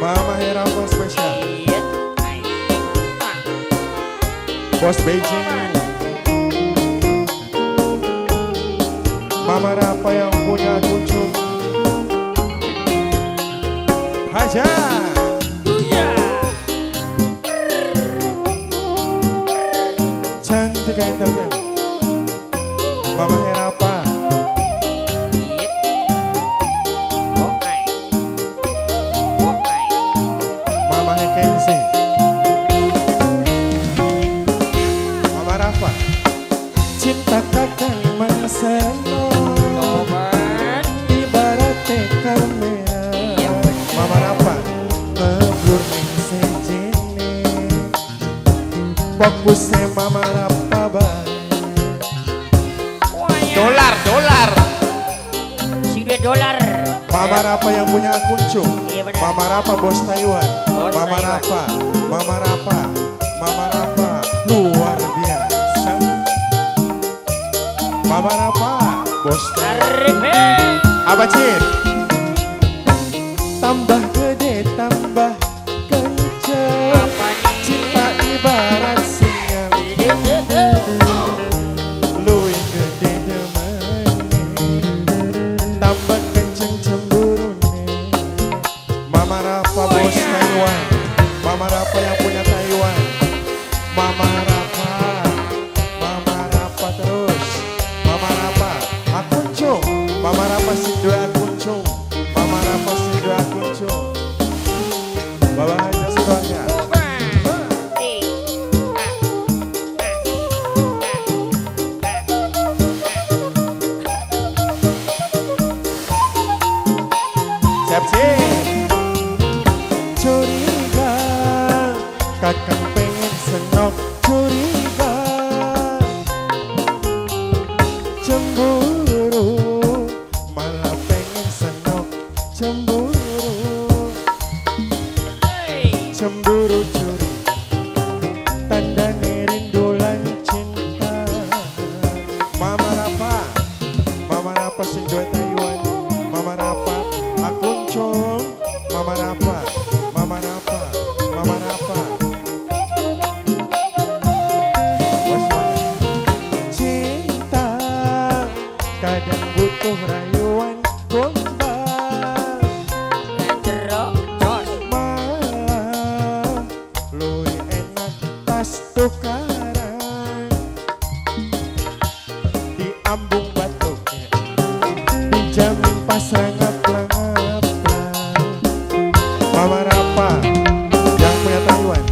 Mama Herafa spesial. Bos Beijing. Mama Rafa yang punya kucing. Hajar. Cantik entertain. Mama Herafa. Mama Hekensi. Mama Rafa. Cinta kakang manseno ibarat kamera. Mama Rafa ngeblur ning sejene. Fokusnya Mama Rafa bae. Dolar, dolar. Sing dolar. Mama Rafa yang punya kuncung. Iya, benar. Mama Rafa bos Taiwan. Bos Mama Taiwan. Rafa, Mama Rafa, Mama Rafa luar biasa. Mama Rafa bos Taiwan. Apa Cid? Tambah gede tambah kenceng. Cinta ibarat sinyal. Luwih gede demene. Tambah kenceng cemburune. Mama Rafa bos Taiwan. Mama Rafa yang punya Taiwan. Mama Rafa, Mama Rafa terus. Mama Rafa, akuncung. Mama Rafa sing duwe akuncung. Mama Rafa sing duwe akuncung. Bapak aja sekolahnya. Siap sih. Curiga, kakang pengen senok. Curiga, cemburu, malah pengen senok. Cemburu, cemburu curi, tandane rindu lan cinta. Mama Rafa, Mama Rafa sing duwe Taiwan. Mama Rafa, akuncung. Mama Rafa, Mama Rafa, Mama Rafa. Cinta kadang butuh rayuan gombal. Malah luwih enak pas tukaran. Di ambung batuk dijamin pas ngaplang-ngaplang. Mama Rafa yang punya Taiwan.